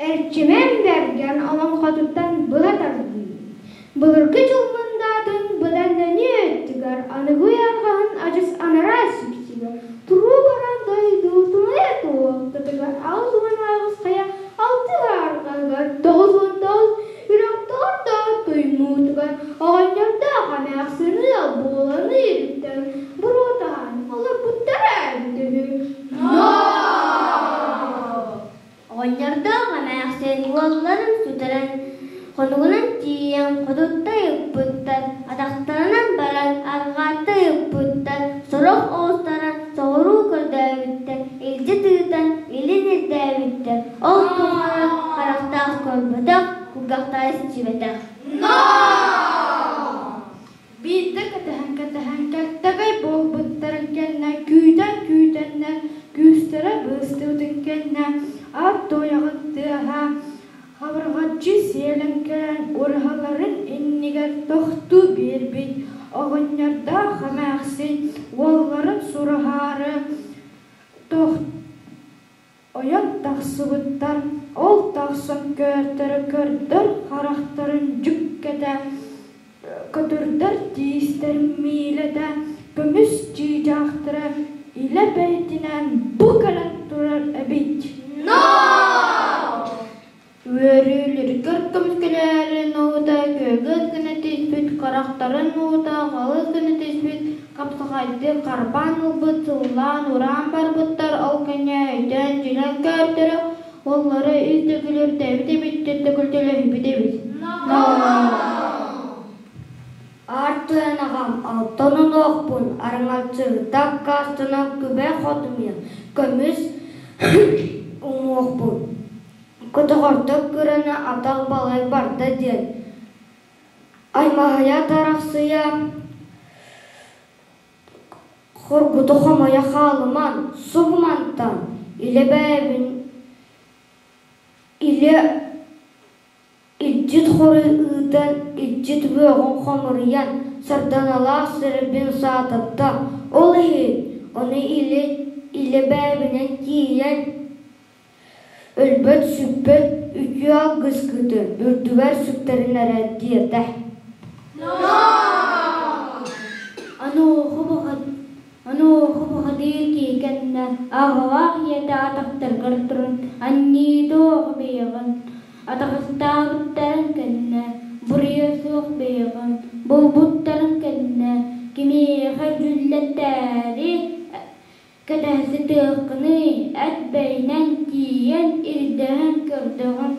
Эрчимэн Бэргэн олоҥхотуттан быһа тардыы. Былыргы дьыл мындаатын быдан нөҥүө өттүгэр аныгы уйарҕаһын адьас анараа сүпсүгэ туруу баран дойду тунайа туоптатыгар 88 хайа алтыһа арҕаһыгар 99 үрэх торто туймуутугар оҕонньордоох эмээхсин ыал буолан ыйыттан буруотаһан олорбуттара эбитэ үһү. Оҕонньордоох эмээхсин уолларын сүтэрэн, хонугунан тиийэн хотутта ыыппыттар, атахтарынан баран арҕаатта ыыппыттар, сорох оҕустаран соҕуруу көрдөөбүттэр, илдьи тыытан илин ирдээбиттэр, ол тухары харахтаах көрбөтөх, кулгаахтаах истибэтэх. Биирдэ кэтэһэн-кэтэһэн кэлтэгэй буолбуттарын кэннэ күүтэн-күүтэннэр күүстэрэ быстыбытын кэннэ ат туйаҕын тыаһа хабырҕаччы сиэлэн кэлэн ураһаларын иннигэр тохтуу биэрбит оҕонньордоох эмээхсин уолларын сураһаары Ойон тахсыбыттар, ол тахсан көөртөрө көрдөр харахтарын дьүккэтэ, көтүрдэр тиистэрин миилэтэ, көмүс чыычаахтара илэ бэйэтинэн бу кэлэн турар эбит. Үөрүүлэригэр көмүскэлээрин уута күөгэл гына түспүт, харахтарын уута халыс гына түспүт, хапсаҕайдыы харбаан ылбыт, сыллаан-ураан барбыттар, ол кэннэ өйдөөн-дьүлэн көөртөрө, уоллара үс төгүл үрдээбит эбит, түөрт төгүл төлөһүйбүт эбит. Аар тойон аҕам алтан онуохпун араҥаччыһыта аккаастанан күбэ хотумуйа көмүс уҥуохпун Көтөҕөртөн кыраны атах балай барда диэн аймаһыйа тарахсыйа хоргута хомойо хаалыман, субумантан илэ бэйэбин илэ илдьит хоруй ыытан, илдьит бөҕүн хомуруйан, сарданалаах сирбин саататта, ол иһин ону илэ илэ бэйэбинэн тиийэн Өлбөт-сүппэт үтүө алгыскытын үрдүгэр сүктэринэрэ диэтэ. Онуоха бухатыыр киһи кэннэ аҕалаах ийэтэ атахтарыгар туран анньыытыах бэйэҕин, атаҕастаабыттарын кэннэ буруйа суох бэйэҕин булбуттарын кэннэ кимиэхэ дьүүллэтээри Кэтэһситиэххиний, эт бэйинэн тиийэн ирдэһэн көрдөҕүм.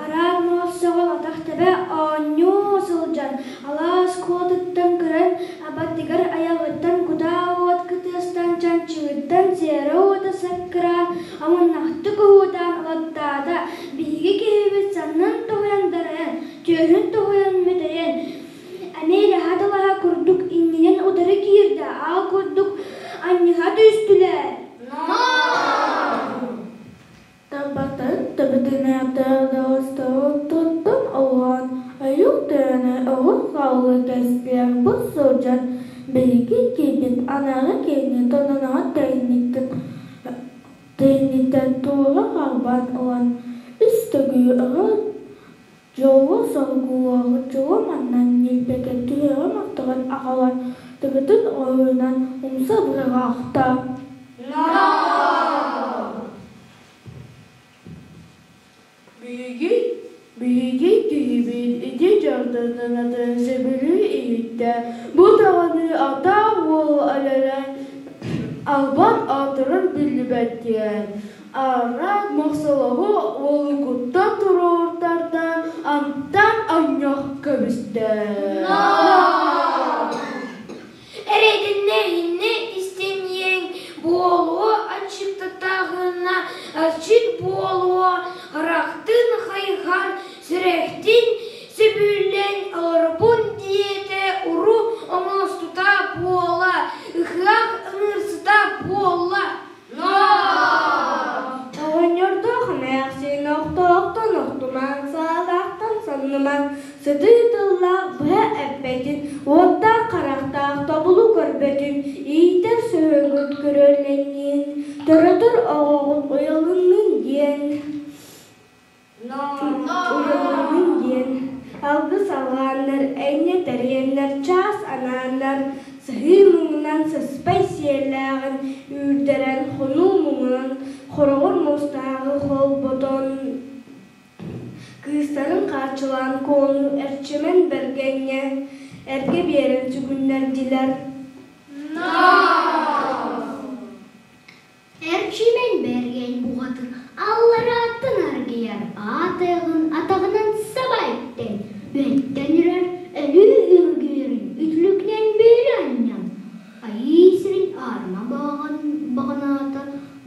Араак муоссаҕа атах тэбэ оонньуу сылдьан, алаас куотуттан көрөн, абатыгар айаҕыттан кутаа уот кытыастан чанчыгыттан сиэрэ уота саккыраан, омуннахтык уһуутаан ылаттаата, биһиги киһибит саннын тоһуйан дарайан, түөһүн тоһуйан мөтөйөн, Эмиэ талаһа курдук иннинэн утары киирдэ, аал курдук анньыһа түстүлэр. Талбатын төбөтүнээҕи туттан олорон, ойуур тойоно оҕус хаалла кэспиэр бу сылдьан, биһиги киирбит анаҕы киһини тононоҕо тэйиниттэн туора харбаан ылан, үс төгүл өрө Дьолго-соргулааҕы дьоло манна ньилбэгэр түһэҕин ортоҕун аҕалан төбөтүн оройунан умса быраҕаахта. Биһиги биһиги киһибит ити дьардарын атын сөбүлүү иһиттэ. Бу даҕаны атаах уол өлөрөн албан аатыран биллибэт диэн Араак Мохсолоһу уолугуттан туруортардан антан анньах көбүстэ. Эрэйдэннэ иннэ истэниэҥ буолуо аччыктатаҕына аччык буолуо харахтын хайҕан сүрэхтин сөбүлээн олоробун диэтэ уру оҥостута буола ыһыах ыҥырсыта буолла Оҕонньордоох эмээхсин охтоохтон охтумаҥ, саалаахтан самнымаҥ, сытыы тыллаах быһа эппэтин. Хороҕор муостааҕы холботон, кыыстарын хааччылаан Куону Эрчимэн Бэргэҥҥэ эргэ биэрэн сүгүннэрдилэр. Эрчимэн Бэргэн бухатыр алларааттан аргыйар аатыаҕын атаҕынан саба үктэн, үөттэн үрэр өлүү үргүөрүн үтүлүкүнэн бүүрэ анньан, Айыы сирин аарыма баҕаната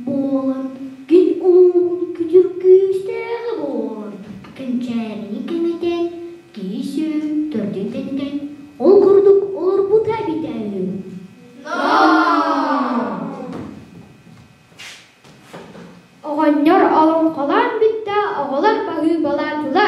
буолан, күн ууһун күтүр күүстээҕэ буолан, кэнчээрини кэҥэтэн, киһи-сүөһү төрдүн тэнитэн, ол курдук олорбута эбитэ үһү. Оҕонньор олоҥхолоон бүттэ, оҕолор баһыыбалаатылар.